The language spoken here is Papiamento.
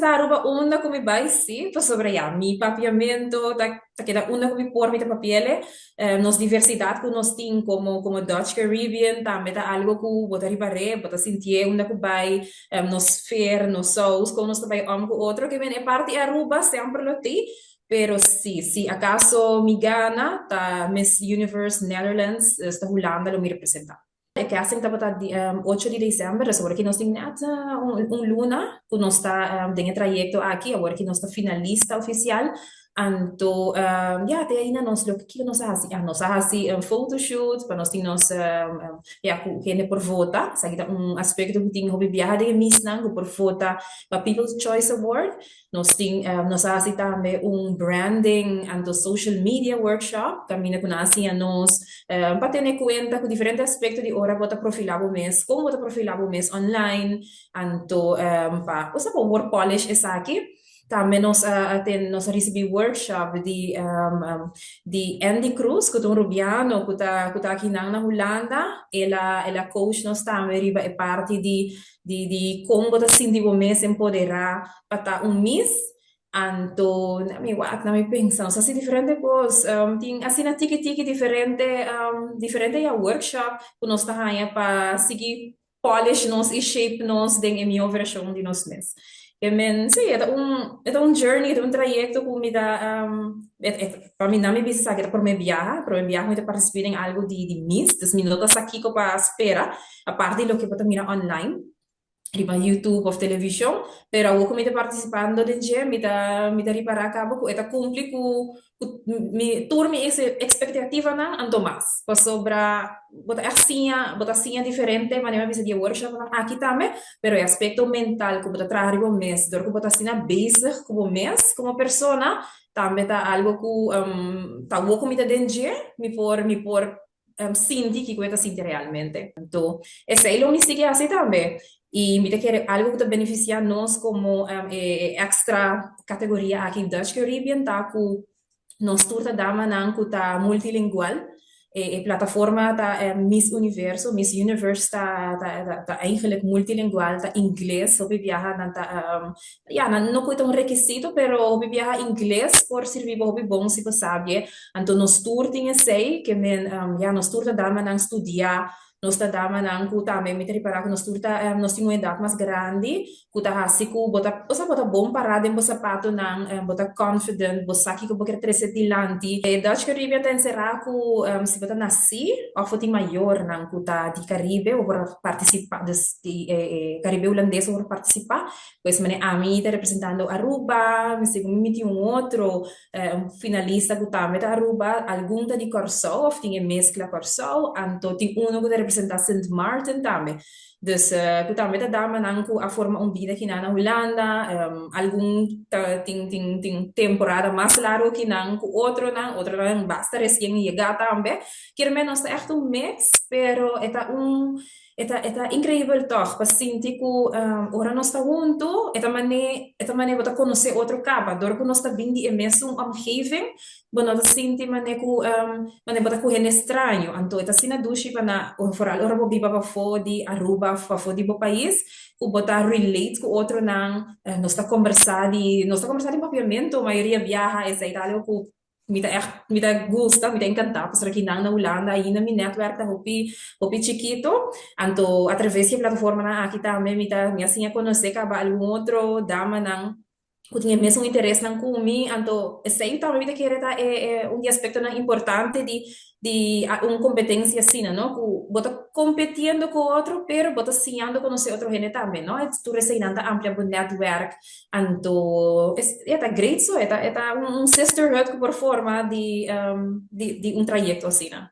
Representá Aruba unda ku mi bai, sí, pasobra ya, mi papiamento ta keda unda ku mi por mi ta papi'e. Nos diversidat ku nos tin komo Dutch Caribbean tambe ta algu ku bo ta ripar'é, bo ta sintié unda ku bai, nos sfeer, nos saus, kon nos ta bai om ku otro, ke men e parti Aruba semper lo tin, pero sí, si akaso mi gana, ta Miss Universe Netherlands, ta Hulanda lo mi representá. E casting tabata di 8 di december, dus awor aki nos tin net un luna ku nos ta den e trayekto aki, awor aki nos ta finalista ofisial. Anto ya, te ainda nos lo kiko nos a hasi? Ah, nos a hasi un photoshoot pa nos tin nos, ya, ku hende por vota. Esaki ta un aspekto ku tin hopi biaha den e Missnan ku por vota pa People's Choice Award. Nos a hasi tambe un branding anto social media workshop kaminda ku nan a siña nos pa tene kuenta ku diferente aspekto di ora bo ta profilá bo mes, kon bo ta profilá bo mes online, anto pa osea pa wor polish esaki. Tambe nos a risibí workshop di Andy Cruz ku ta un rubiano ku ta akinan na Hulanda. El a coach nos tambe riba e parti di kon bo ta sinti bo mes empoderá pa ta un Miss. Anto mi wak, na mi pensa, nos hasi diferente kos. Tin asina tiki tiki diferente ya workshop ku nos ta haña pa sigui polish nos i shape nos den e mihó vershon di nos mes. I men, sí, e ta un journey, e ta un trayekto ku mi ta, pa mi, na mi bisa esaki ta promé biaha mi ta partisipá den algu di Miss, dus mi no ta sa kiko pa spera, aparte di loke bo ta mira online, riba YouTube òf televishon, pero awor ku mi ta partisipando den dje, mi ta ripará kaba ku e ta kumpli ku tur mi ekspektativanan anto mas. Pasobra bo ta ègt siña, bo ta siña diferente, manera mi a bisa di e workshopnan aki tambe, pero e aspekto mental ku bo ta traha riba bo mes, dor ku bo ta asina bezig ku bo mes komo persona, tambe ta algu ku ta awor ku mi ta den dje, mi por sinti kiko e ta sinti realmente. Anto, esei lo mi sigui hasi tambe. I mi ta kere algu ku ta benefisiá nos komo e extra kategoria aki Dutch Caribbean ta ku nos tur ta damanan ku ta multilingual. E plataforma ta Miss Universo, Miss Universe ta eigenlijk multilingual, ta ingles, hopi biaha nan ta, ya, nan no ku ta un rekisito, pero hopi biaha ingles por sirbi bo hopi bon si bo sabi. Anto nos tur tin esei, ke men, ya, nos tur ta damanan studiá, nos ta damanan ku tambe mi ta ripará ku nos tur ta, nos tin un edat mas grandi, ku ta hasi ku bo ta, osea, bo ta bon pará den bo sapatonan, bo ta confident, bo sa kiko bo kier trese dilanti. E Dutch Caribbean ta enserá ku si bo ta nasí òf bo tin mayornan ku ta di Caribe, bo por partisipá, dus di e Caribe Hulandes bo por partisipá. Pues manera ami ta representando Aruba, mi segun mi tin un otro finalista ku tambe ta Aruba, algun ta di Kòrsou òf tin e meskla Kòrsou, anto tin uno ku ta representá Sint Maarten tambe. Dus ku tambe ta damanan ku a forma un bida kinan na Hulanda, algun ta tin temporada mas largu kinan ku otronan, otronan basta resien yegá tambe. Kier men nos ta ègt un mix, pero e ta inkreibel tòg pa sinti ku ora nos ta huntu e ta mane bo ta konosé otro kaba, dor ku nos ta bin di e mesun omgeving, bo no ta sinti mane bo ta ku hende straño. Anto e ta asina dushi pa na, vooral ora bo biba pafó di Aruba òf pafó di bo pais, ku bo ta relate ku otronan, nos ta kombersá di papiamentu mayoria biaha. Esei ta algu ku mi ta ègt, mi ta gusta, mi ta enkantá, pasobra kinan na Hulanda ainda mi netwerk ta hopi hopi chikitu. Anto atraves di e plataformanan aki tambe mi a siña konosé kaba algun otro damanan ku tin e mesun interesnan ku mi. Anto esei tambe mi ta kere ta e un di aspektonan importante di un kompetensia asina, no? Ku bo ta kompetiendo ku otro, pero bo ta siñando konosé otro hende tambe, no? Tur eseinan ta amplia bo netwerk. Anto e ta great so, e ta un sisterhood ku por forma di un trayekto asina.